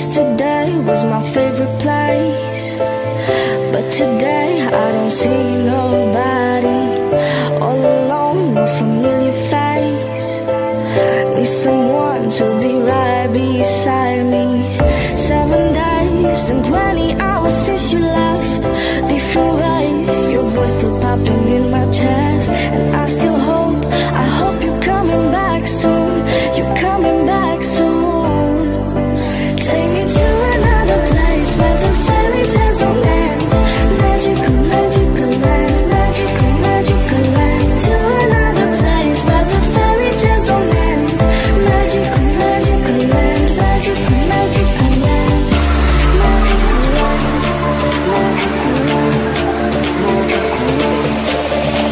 Yesterday was my favorite place, but today I don't see nobody. All alone, no familiar face. Need someone to be right beside me. 7 days and 20 hours since you left. Different ways, your voice still popping in my chest. And I still hope, I hope you're coming back soon. You're coming back soon. Take me to another place where the fairy tales don't end. Magical, magical land, magical, magical land. To another place where the fairy tales don't end. Magical, magical land, magical, magical land. Magical land, magical land, magical land, magical land.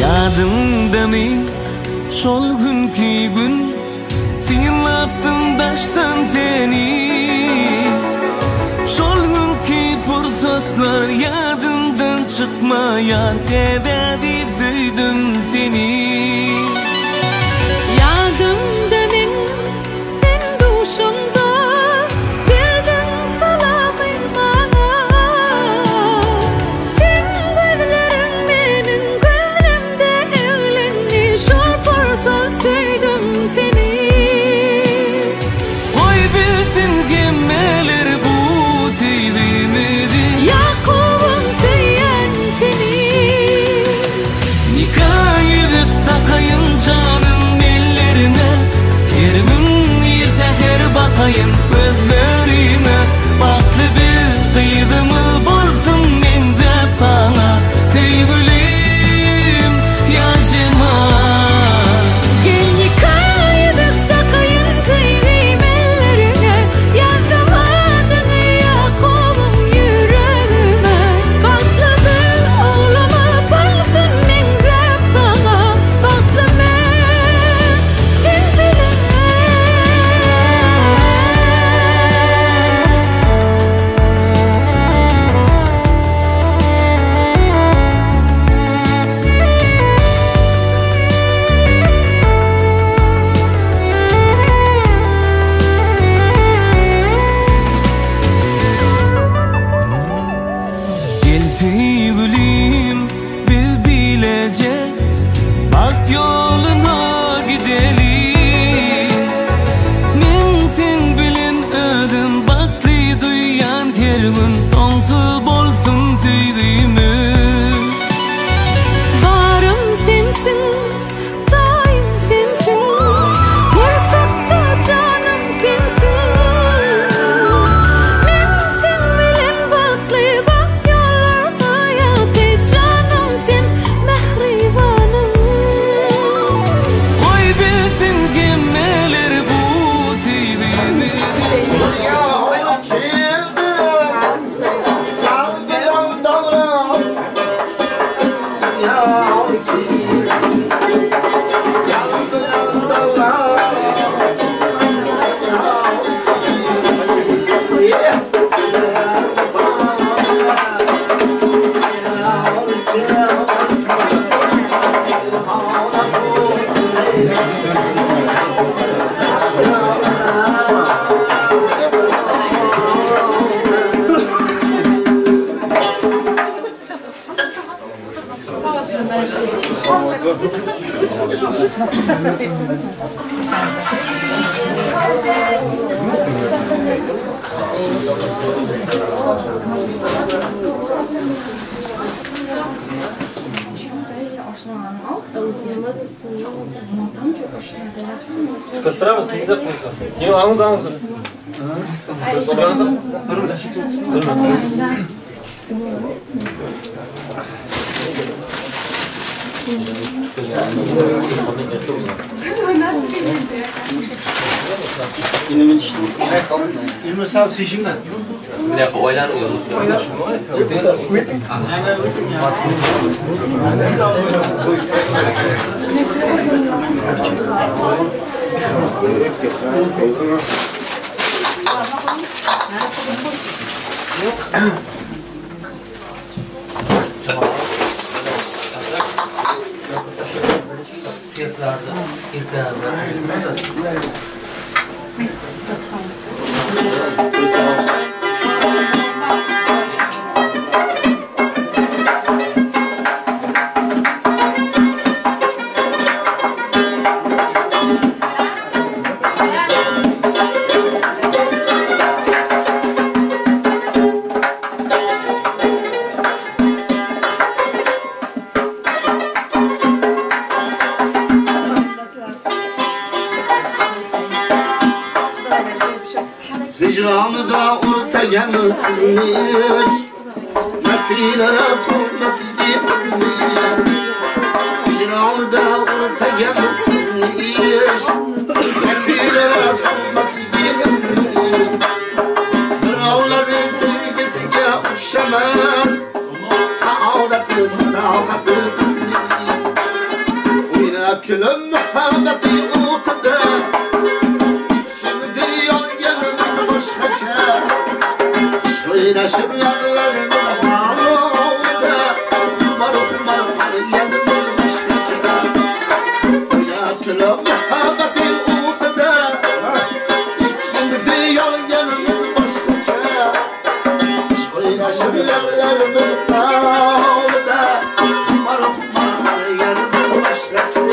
Yadımda mı şol günkü gün, fırlattım daştan seni. Şol günkü fırsatlar yadımdan çıkmayan, sebebi söydüm seni. Yadımda men sen duşunda birden salamı bana. Sen gözlerin benim gözlerimde evlendi, şol fırsat söydüm seni. Koy bilsin kimler bu sevgimizi, Yakub'um söylen seni. Nikah yüzük takayın canım ellerine, her gün bir seher bakayın gözlerime. Baklı bir kızımı bulsun men de sana sevgilim ya cemal. Gel nikah yüzük takayın sevgilim ellerine, yazdım adını Yakub'um yüreğime. Baklı bir oğlumu bulsun menzep sana, baklı men sen bile. Gel sevgilim bir bilece bak yoluna gidelim. Men sen bilen ödüm baklı duyan her gün sonsuz bolsun sevgimiz. Varım sensin, daim sensin, kursakta canım sensin. Men sen bilen baklı bak yollarıma yaktı, canım sen mehribanım. Koy bilsin kimler bu sevgimizi. Kırtıramız, kimse konuşsa. Yok, anız anız. Toprağınız. Bir dakika oylar uyumuş. Hicranı ortaya mısınız? Mekrilere sorması gitmiyor. Hicranı ortaya mısınız? Mekrilere sorması gitmiyor. Birovların sevgisiga o'xshamas, saodatli sadoqatli qizlik. O'ynab kulib muhabbati o'tida, o'ynashib lablarimiz olovida, xumor-xumor qariganimiz boshqacha. O'ynab kulib muhabbati o'tida, ikkimizni yonganimiz boshqacha. O'ynashib lablarimiz olovida, xumor-xumor qariganimiz boshqacha.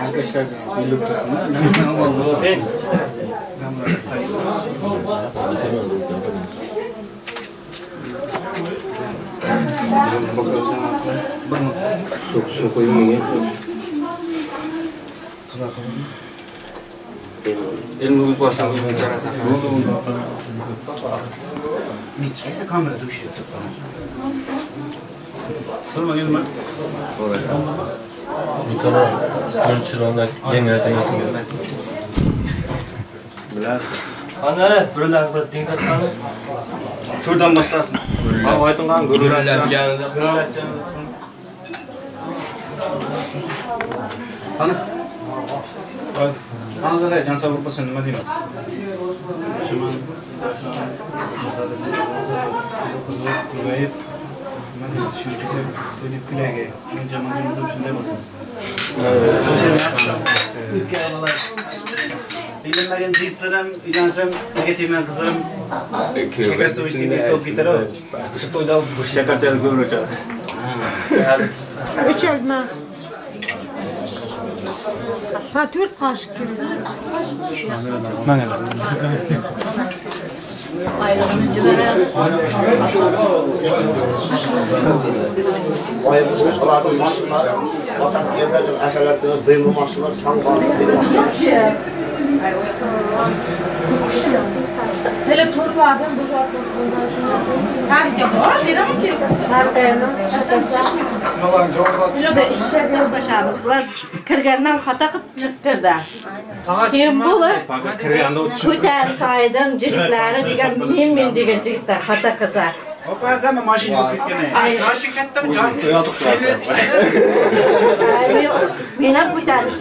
Arkadaşlar birlikte Su koymayın. Elini varsa kamera düşüyor. Sorma gelme. Nikola Konçironda yengildan yetmiyor. Bilasiz. Ana, birlar bir dengizdan. Turdan başlasın. Ha, aytılgan gururlanganida. Ana. Ana, can sabır bo'lsa nima deymiz? Shuman nima deymiz? Shuncha söyleyip kulayga. Men jamoamiz ham shunday bo'lsin. Uylanmagan yigitlar ham uylansam, erga tegmagan qizlar ham shakar suv ichgandek to'p ketar. O'sha to'yda shakarchalik ko'proq ichadi. Uch olma. Ha, 4 kaşık gibi. Mana. Vatan yerda akalar BMW mashinalar, chang. Bular kirgandan xato qilib chiqib kirdi. Keyin bular ko'tar saydin jigitlari degan men degan jigitlar xato qilsa. Opa, sen mashina bo'lib ketgan. Yoshi kattami, yoshi kichik? Men ham ko'tarib.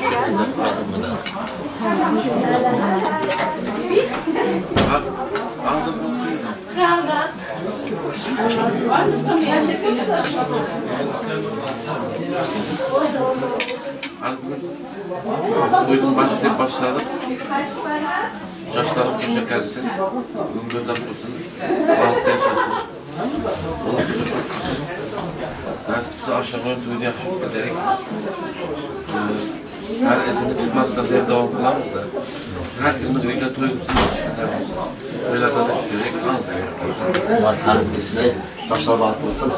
To'yning bashi deb boshladik. Yoshlarimiz qo'sha umr bo'lsin, baxtli yashasin. Onu qilsin. Nasib qilsa oshig'in to'yni yaxshi o'tkazaylik. Har izini tutmasdan deb davom qilamiz-da. Har kimning uyida to'y bo'lsin, to'ylarda da kerak. Qarz kesmay, yoshlar baxtli bo'lsin.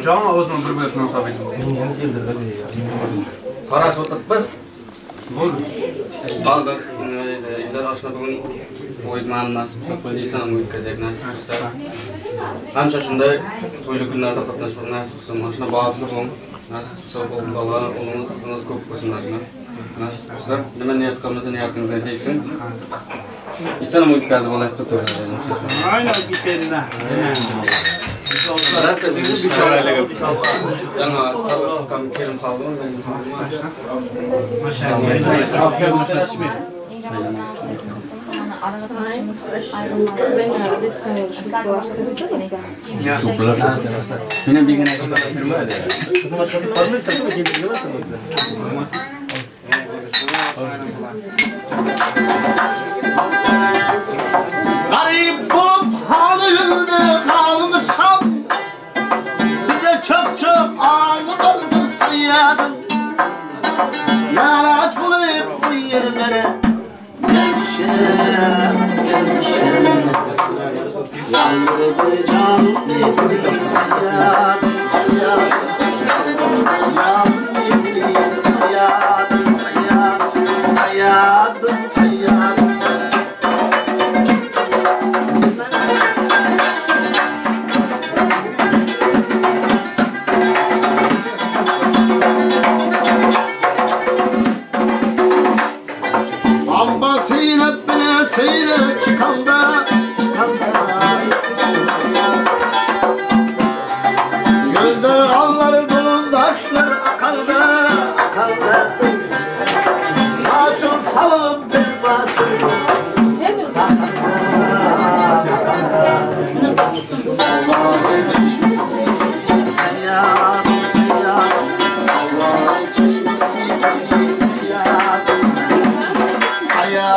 Jami o'zim bir bo'lib nasab etdim. Qarash o'tiribmiz. Bo'ldi. Qoldik. Ildar oshna bugun o'yitmani nasib qilsa, to'yni o'tkazak nasib qilsa. Hamsha shunday to'yli kunlarda qatnashib nasib qilsin. Oshna baxtli bo'ling. Nasib qilsa, o'g'il bola, o'g'limiz, qizimiz ko'p bo'lsin oshna. Nasib qilsa, nima niyat qilmasa niyatingizga yetsin. İstanbul o'tkazib olaylik to'yni. Aynan ketdi. Yana tarla chiqqan kelin qoldi. Garip bulup halinde kalmışam, bize çok çok ağlı sayyadın. Yalaç bulup bu yerlere gelmişim, gelmişim. Yandırdı can bitti sayyad, sayyad. Yandırdı can bitti sayyad, sayyad, sayyad, sayyad. Çıkanda, çıkanda gözler alları dolu, taşlar akalda, akalda. Açın salıp bir basın. Allah'ın çeşmesi seyyad, seyyad. Allah'ın çeşmesi seyyad, seyyad, seyyad.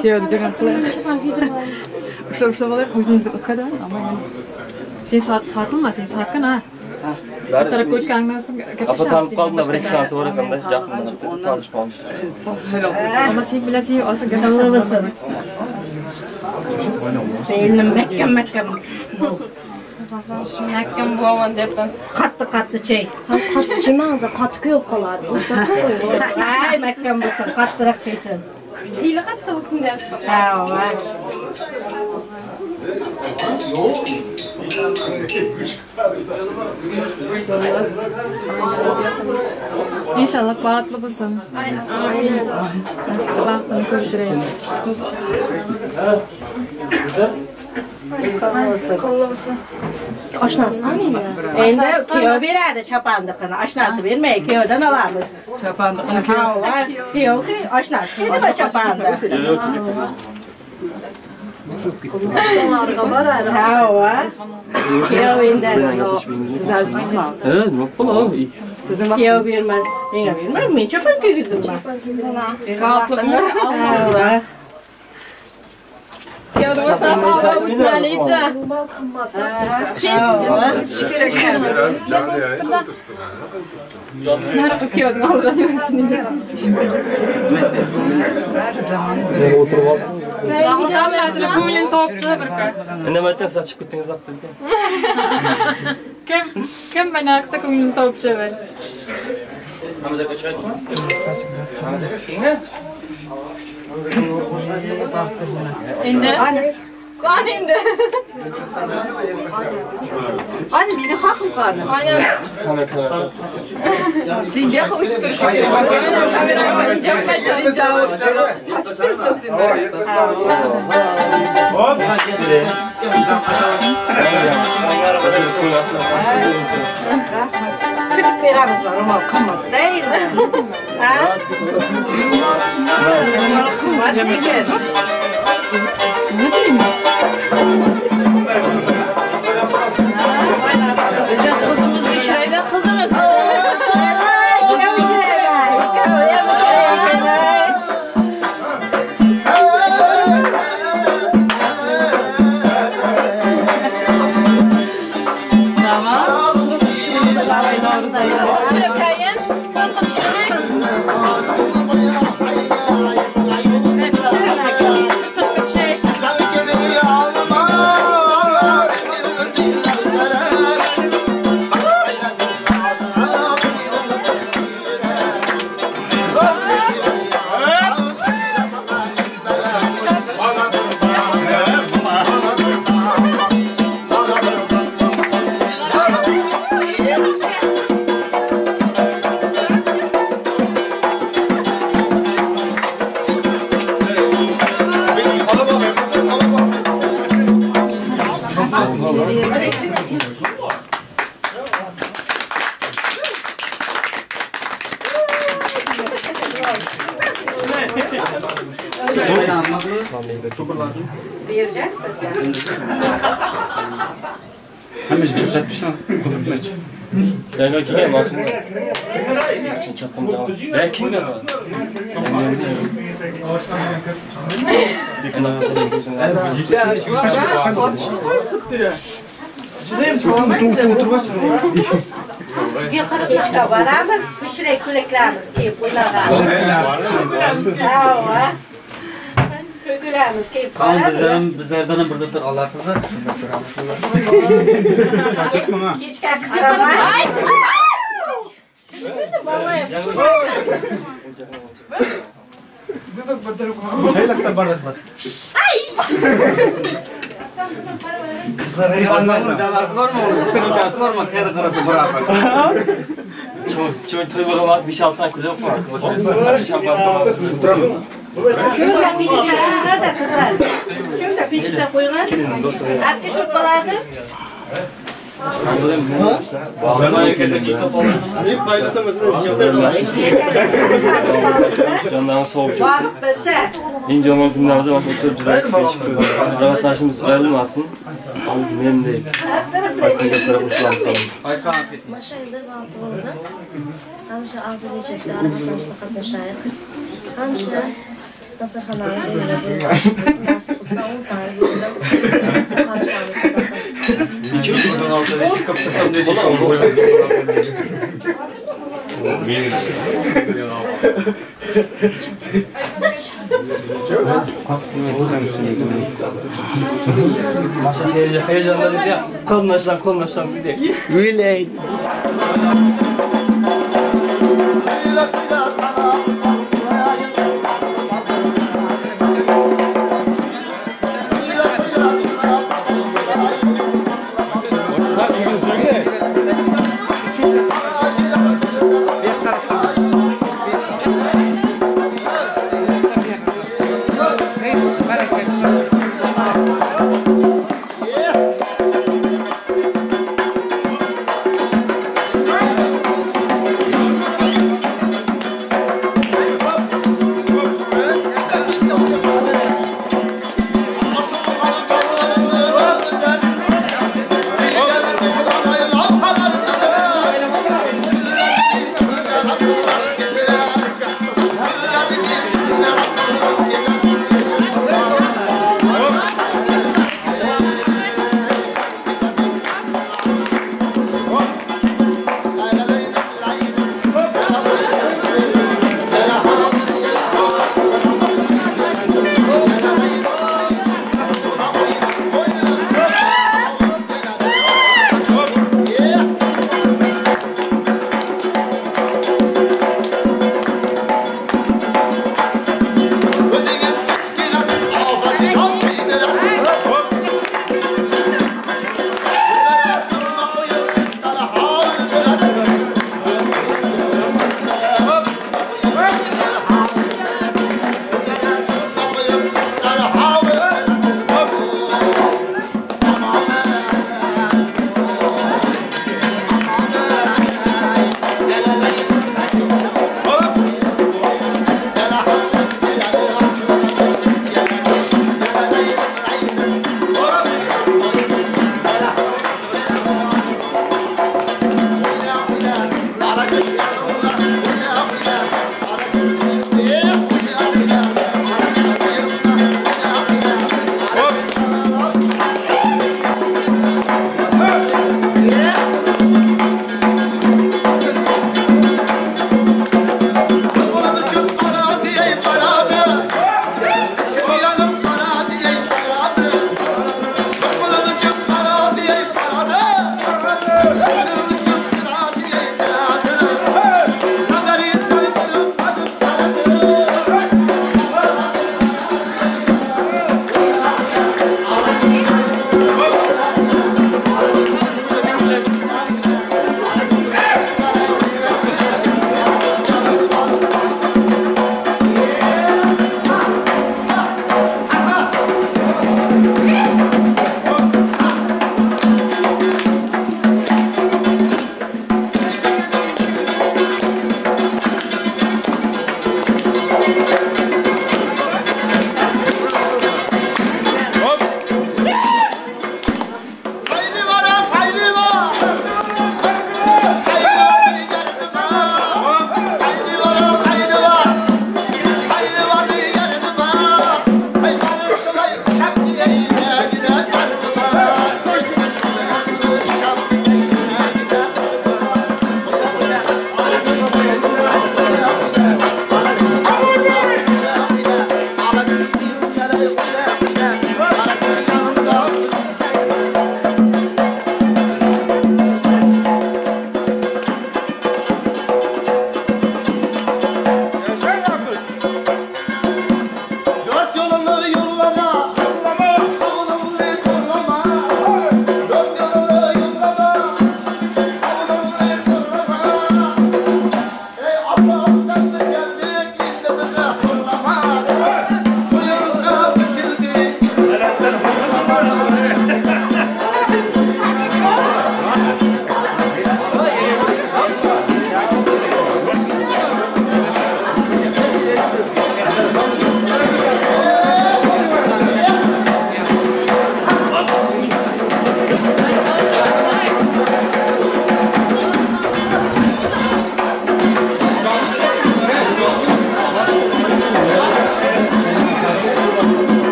Kuyovni jag'an qilaylik. Ushlab olaylik o'zimizni ukadan. Sen sotilma, sen sokin ha. Tarafga o'tgandan so'ng Apa tanib qoldim, bir ikki sansi bor ekanda, yaqinda tanishib qolmish. Ama sen bilasan, olsa gaplashamiz. Belim mahkam mahkam. Mahkam bo'laman deyapman. Qattiq chay. Qattiq chaymangiz, qattiq yo'q qoladi. Ay, mahkam bo'lsin, qattiqroq chaysin. Chayli qattiq bo'lsin deyapsiz. Ha, İnşallah baxtli bo'lsin. Biz baxtini ko'rdiraylik. Oshnasi qani endi? Endi kuyov beradi chopandiqini, oshnasi bermaydi, kuyovdan olamiz. Chopandiqini kuyov, oshnasi beradi chopanni. Ha, kuyov endi. Evet, nima qiladi? Kuyov bermadi. Menga bermadi, men chopon kiygizdim. Baxtli. Kuyovni oshnasi olib o'tmaydi. Sen o'tish kerak. Nariqi kuyovni olib O'tirib olib. Hammasini ko'nglini topib chiqib bir kun. Nima aytasiz, chiqib ketdingiz vaqtida. Kim mana qilsa ko'nglini topib chiqadi. Hamza aka chiqaymi? Hamza aka kiyinmi? Endi qani endi? Qani meni haqim qani? Qani. Sen bu yoqqa o'tib turishing kerak. Qochib turibsan sen. Hop. Tutib beramiz, ro'mol qimmatda endi. Ha? Ro'mol qimmat lekin. Nima deyman? Bizning qizimizni ishlaydi, qizimiz. Yangi kelgan mashina. Kimga? Kechga boramiz, pishrak ko'ylaklarimiz kiyib o'ynagan. Ko'ylaklarimiz kiyib boramiz. Bizlardan ham bir zotlar olasizlar. Kechga qaraman. Shaylakda boradi. Qizlar bormi? Ustinasi bormi? Qayerda qarasa boradi. Shu to'y bo'lgan 5-6 tane ko'ylak bor. Shunda pechka qizlar. Shunda pechka qo'ygan. Artga sho'rpalarni. Canlarını soğuk. Borib bilsa. Eng yomon kunlarda o'tirib rahatlanishimiz ayrilmasin. Mendek. Masha yillar baxtli bo'lsin. Hamisha og'zini ichakda rahatlanishda qatnashaylik. Hamisha Dasturxonani nasib qilsa, 10 soniya Heyecandan dedi ya, kollaşsam kollaşsam dedi. Öyle. Yeah.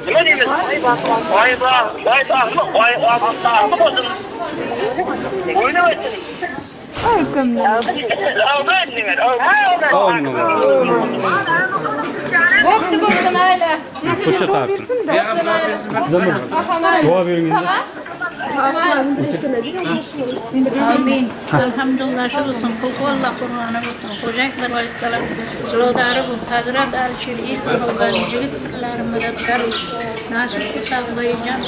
Nima deymiz? Oy bog', oy bog'mi? Oy oqsoqmi bo'lsin. O'ynamasin. Bo'pti, bo'pti, mayli. Qo'sha tarsin. Duo bering. Amin. Alhamdulillah shu bo'lsin, qul Qur'oni bo'lsin, xo'jaklar vazifalar, jilodari bu Hazrat Alishir ilk yigitlar madadkor nasib qilsa Xudoyjon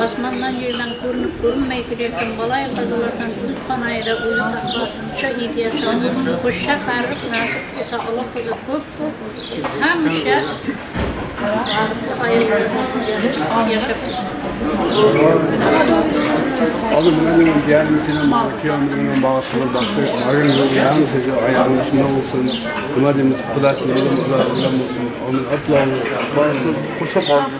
osmondan yerdan ko'rinib ko'rinmay kelayotgan baloy qazolardan o'z panoyida o'zi saqlasin. O'sha iygi yashab, qo'sha qarib nasib qilsa Alloh taolo ko'p ko'p hamisha yashab. Oğlum benim diğer kıyamının bağışını baktık. Ayağını ayağının içinde olsun. Umadığımız kudasını olsun. Onun atlarını bağışını kuşa kaldı.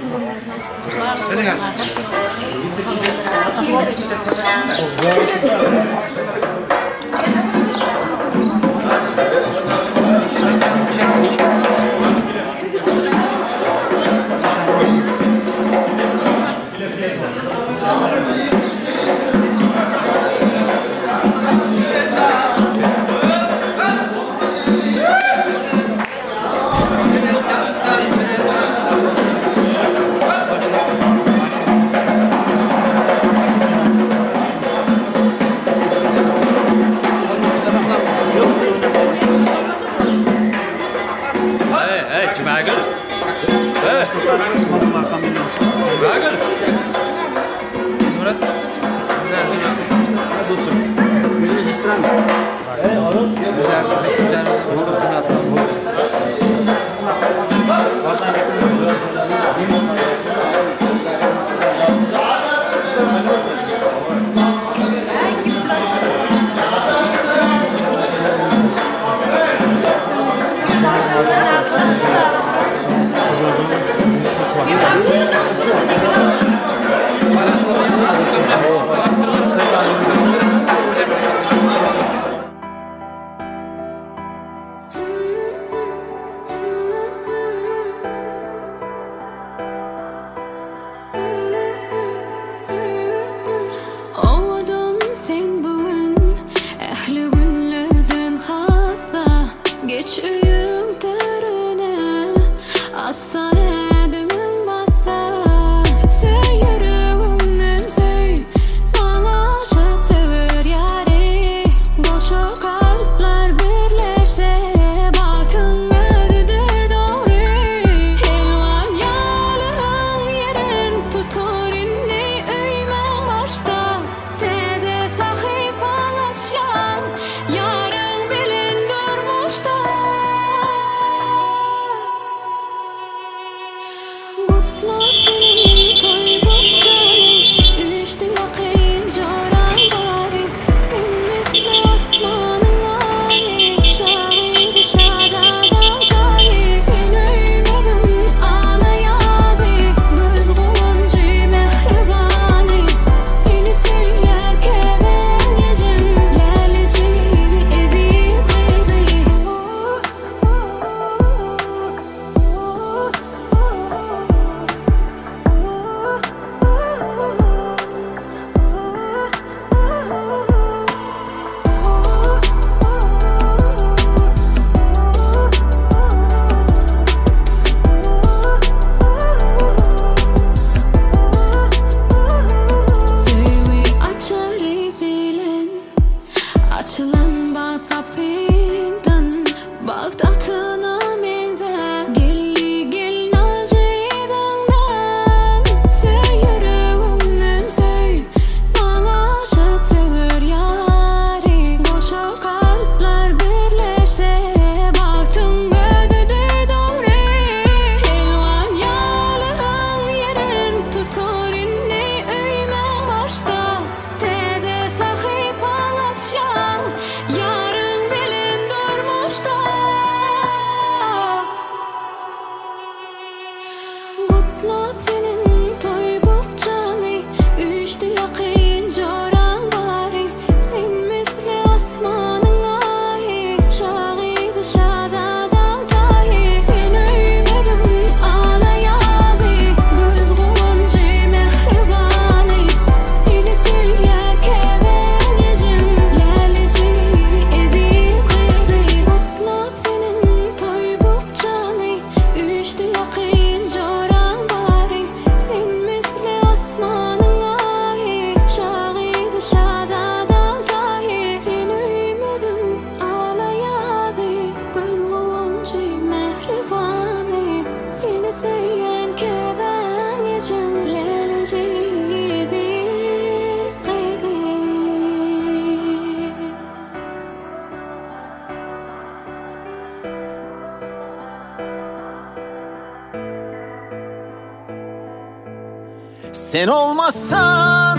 Sen olmazsan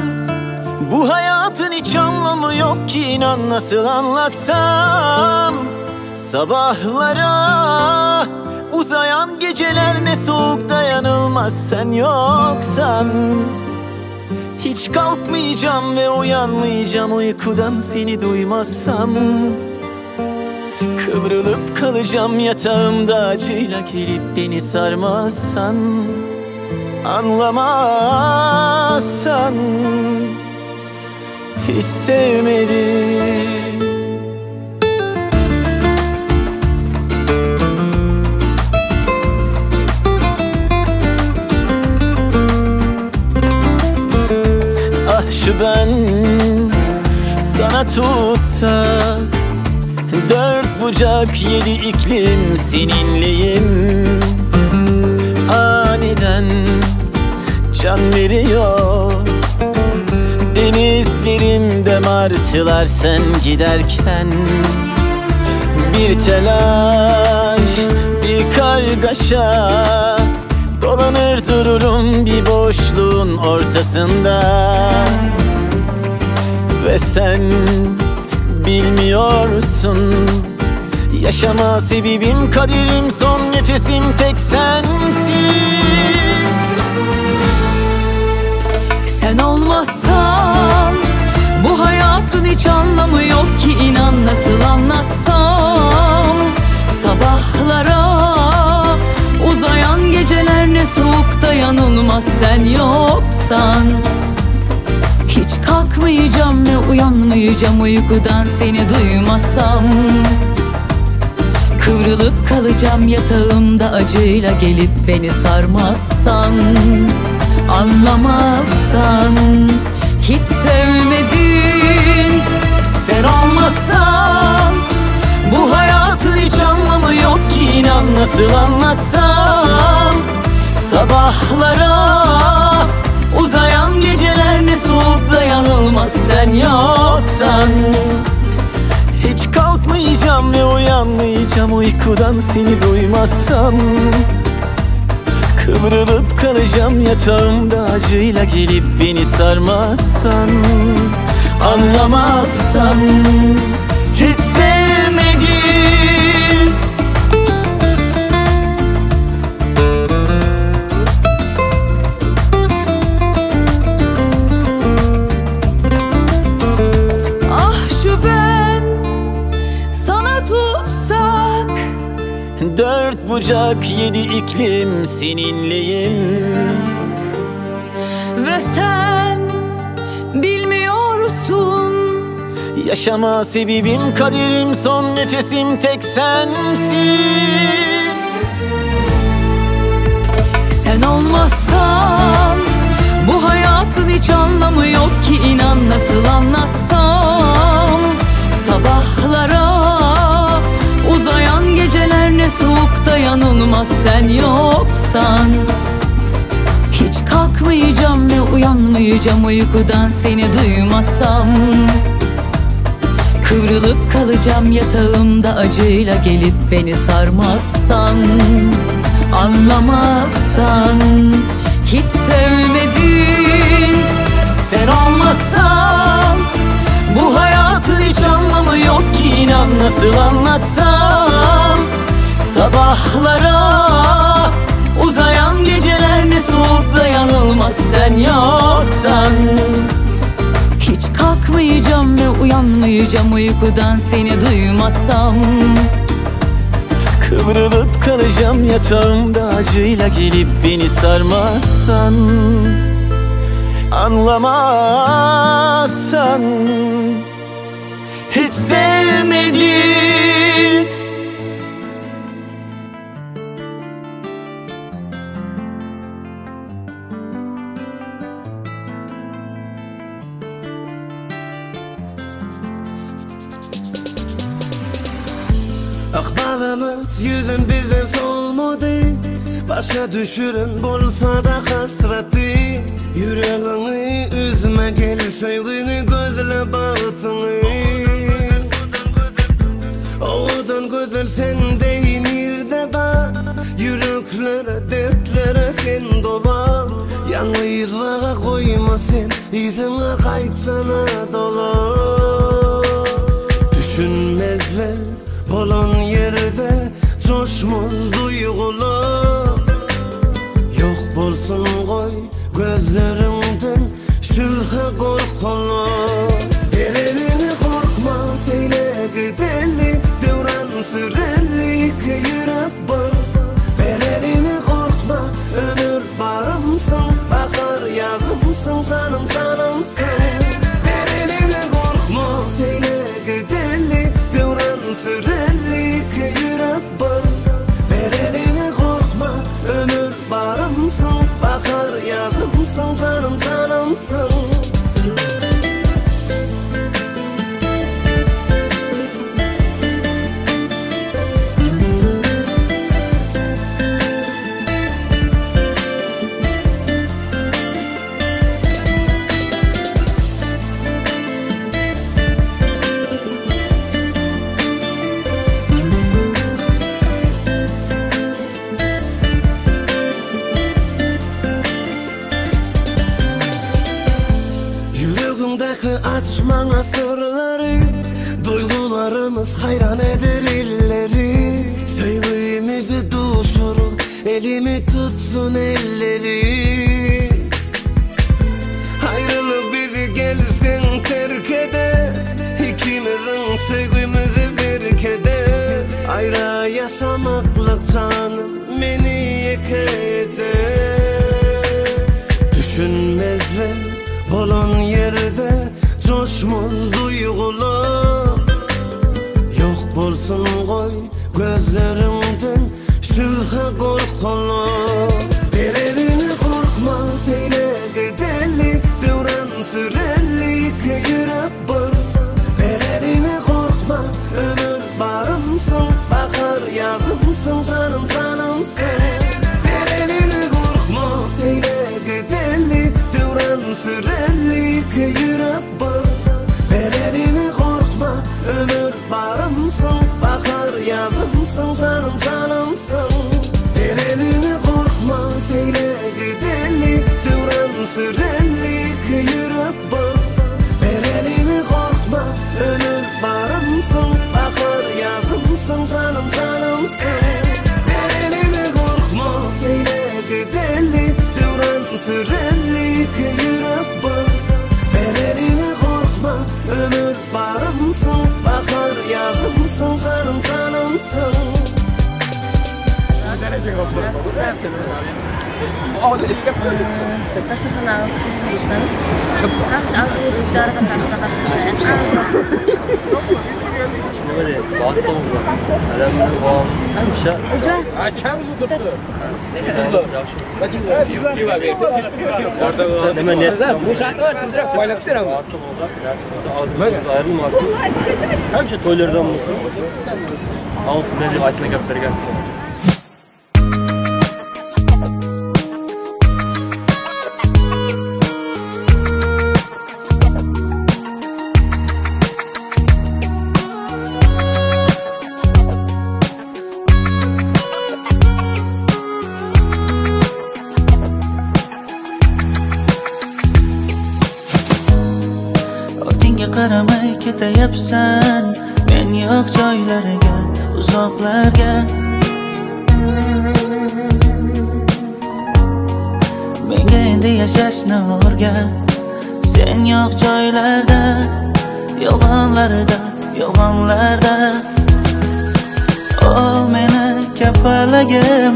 bu hayatın hiç anlamı yok ki, inan nasıl anlatsam. Sabahlara uzayan geceler ne soğuk, dayanılmaz sen yoksan. Hiç kalkmayacağım ve uyanmayacağım uykudan seni duymazsam. Kıvrılıp kalacağım yatağımda acıyla gelip beni sarmazsan. Anlamazsan hiç sevmedim. Ah şu ben sana tutsak, dört bucak yedi iklim seninleyim. Aniden can veriyor denizlerimde martılar sen giderken. Bir telaş bir kargaşa, dolanır dururum bir boşluğun ortasında. Ve sen bilmiyorsun, yaşama sebebim kaderim son nefesim tek sensin. Sen olmazsan bu hayatın hiç anlamı yok ki, inan nasıl anlatsam. Sabahlara uzayan geceler ne soğuk, dayanılmaz sen yoksan. Hiç kalkmayacağım ve uyanmayacağım uykudan seni duymazsam. Kıvrılıp kalacağım yatağımda acıyla gelip beni sarmazsan. Anlamazsan hiç sevmedin. Sen olmazsan bu hayatın hiç anlamı yok ki, inan nasıl anlatsam. Sabahlara uzayan geceler ne soğuk, dayanılmaz sen yoksan. Hiç kalkmayacağım ve uyanmayacağım uykudan seni duymazsam. Kıvrılıp kalacağım yatağımda acıyla gelip beni sarmazsan. Anlamazsan hiç sevmedin. Ah şu ben sana tutsak, dört bucak yedi iklim seninleyim. Ve sen bilmiyorsun, yaşama sebebim kaderim son nefesim tek sensin. Sen olmazsan bu hayatın hiç anlamı yok ki, inan nasıl anlatsam. Sabahlara uzayan geceler ne soğuk, dayanılmaz sen yoksan. Hiç kalkmayacağım ve uyanmayacağım uykudan seni duymazsam. Kıvrılıp kalacağım yatağımda acıyla gelip beni sarmazsan. Anlamazsan hiç sevmedin. Sen olmazsan bu hayatın hiç anlamı yok ki, inan nasıl anlatsam. Sabahlara uzayan geceler ne soğuk, dayanılmaz sen yoksan. Hiç kalkmayacağım ve uyanmayacağım uykudan seni duymazsam. Kıvrılıp kalacağım yatağımda acıyla gelip beni sarmazsan. Anlamazsan hiç sevmedin. Akbalımız yüzün bizden solmadı, başa düşürün bolsa da hasreti. Yüreğini üzme gel söygünü gözle bağıtını. Oğudun güzel sen de nerede ba, Yüreklere, dertlere sen dola. Yalnızlığa koyma sen, izine kaytsana dola. Düşünmezler olan yerde coşmaz duygular. Yok bolsun koy gözlerinden şüphe korkular. Elini korkma seyle gideli, devran süreli iki yürek var. Elini korkma ömür barımsın, bakar yazımsın canım canımsın. Elini korkma seyle gideli, devran süreli iki yürek var. Elini korkma ömür barımsın, bakar yazımsın canım canımsın. Açmana sırları, duygularımız hayran eder illeri. Sevgimizi düşürüp elimi tutsun elleri. Ayrılık bizi gelsin terk eder, İkimizin sevgimizi bir keder. Ayrı yaşamaklık canım beni yıkeder. Düşünmezler olan yerde coşmaz duygular. Yok bolsun koy gözlerinden şüphe korkular. Elini korkma seyle gideli, devran süreli iki yürek var. Elini korkma ömür barımsın, bakar yazımsın canım canımsın. Elini korkma seyle gideli, devran süreli iki yürek var. Elini korkma ömür barımsın, bakar yazımsın canım canımsın. Elini korkma seyle gideli, devran süreli iki yürek var. Elini korkma ömür barımsın, bakar yazımsın canım canımsın. Elini korkma seyle gideli, devran süreli iki yürek var. Elini korkma ömür barımsın, bakar yazımsın canım canımsın. Dasturxonangiz to'q bo'lsin. Hamisha orzu qatnashing. Nima deysiz? Baxtli bo'lsin. Hamisha. Nima niyatlar? Baxtli bo'lsin. Nasib bo'lsa og'zimiz ayrilmasin. Hamisha to'ylardan bo'lsin. Oltin deb aytib gapirgan. Qaramay ketayapsan, men yo'q joylarga, uzoqlarga. Menga endi yashashni o'rgat, sen yo'q joylarda, yolg'onlarda, yolg'onlarda. O meni kapalagim,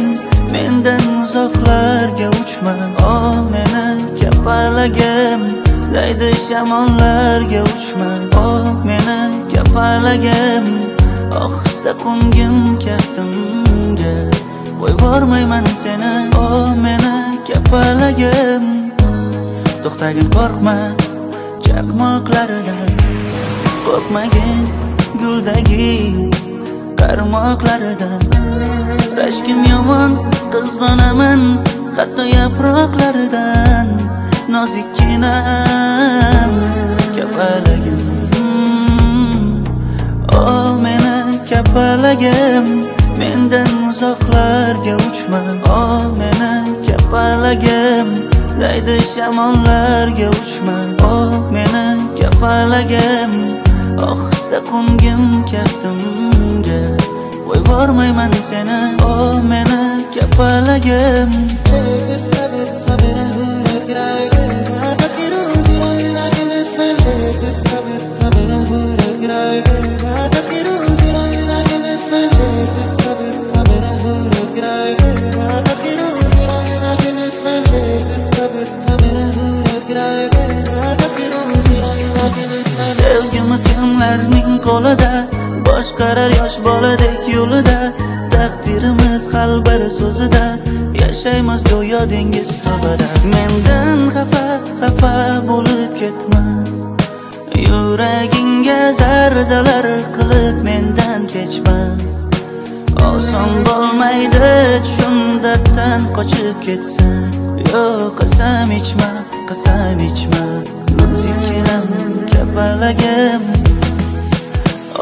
mendan uzoqlarga uchma. O meni kapalagim, daydi shamollarga uchma. O meni kapalagim, ohista qo'ngin kaftimga, qo'yvormayman seni. O meni kapalagim, to'xtagin qo'rqma chaqmoqlaridan, qo'rqmagin guldagi qarmoqlaridan. Rashkim yomon, qizg'onaman hatto yaproqlaridan. Nozikkinam kapalagim, o meni kapalagim, mendan uzoqlarga uchma. Daydi shamollarga uchma. Oh meni kapalagim, ohista qo'ngin kaftimga. Qo'yvormayman seni, oh meni kapalagim. Sevgimiz kimlarning qo'lida, boshqarar yosh boladek yo'lida. Taqdirimiz hal bir so'zida, yashaymiz go'yo dengiz tubida. Mendan xafa xafa bo'lib ketma, yuragingga zardalar qilib mendan kechma. Oson bo'lmaydi tushun darddan qochib ketsa. Yo'q qasam ichma, qasam ichma, nozik kelam kapalagim.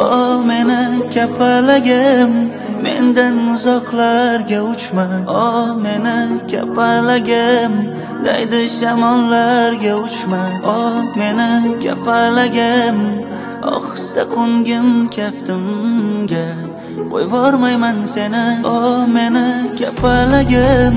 Oh meni kapalagim, mendan uzoqlarga uchma. Oh meni kapalagim, daydi shamollarga uchma. Oh meni kapalagim, ohista qo'ngin kaftimga. Qo'yvormayman seni, oh meni kapalagim.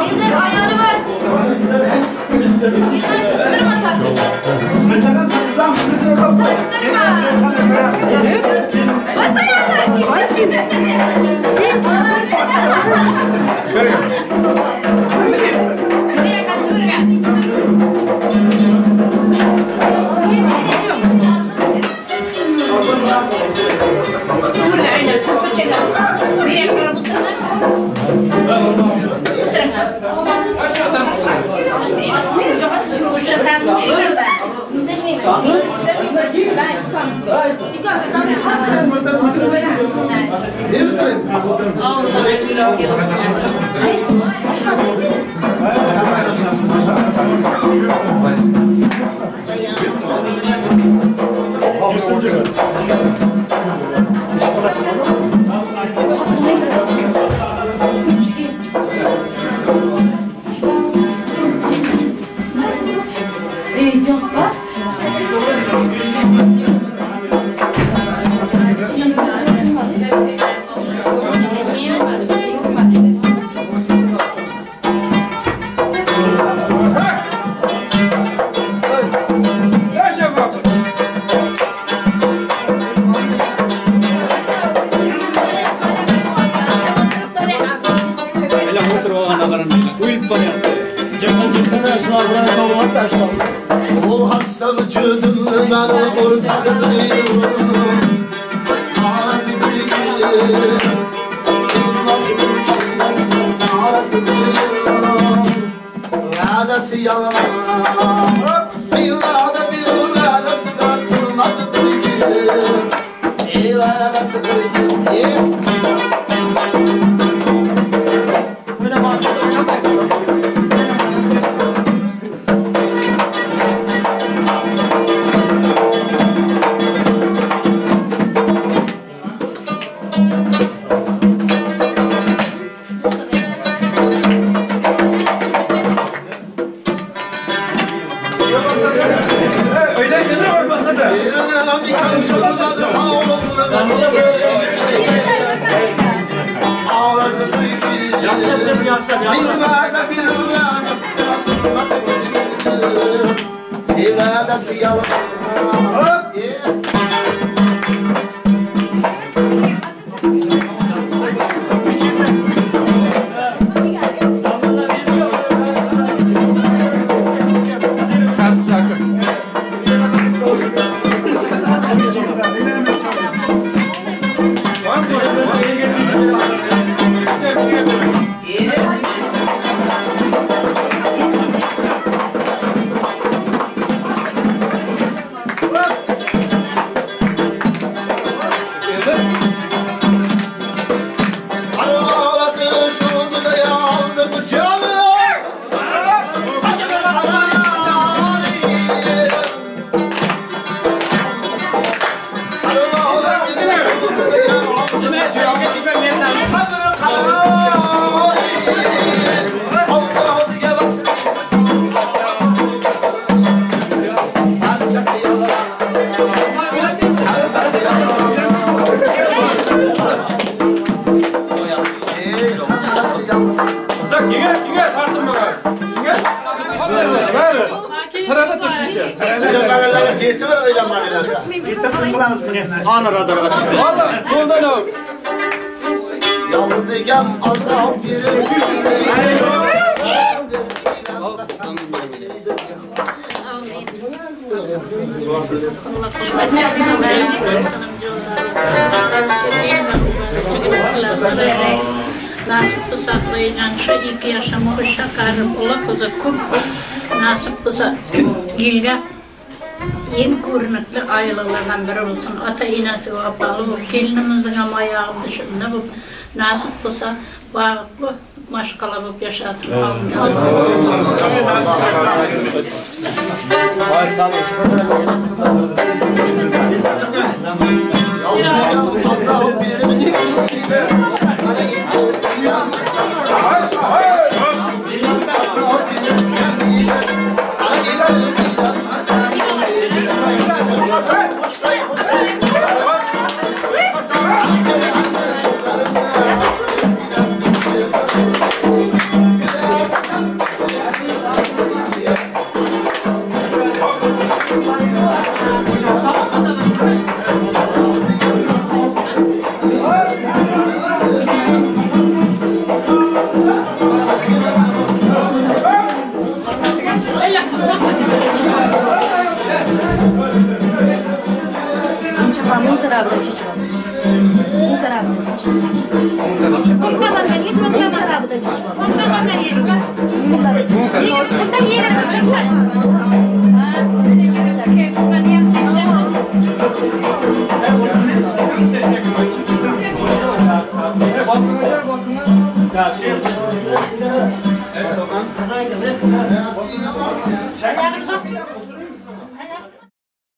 Yıldır ayağını bas. Yıldır sıktırma sakın. Sıktırma. Bas ayağını. Nasip bo'lsa baxtli mashqala bo'lib yashasin. tarafidan chechib ol. O'ng tarafidan chechib ol. O'ng tomondan yet, o'ng tarafidan chechib ol. O'ng tomondan yet. Bismillah. Bundan yet.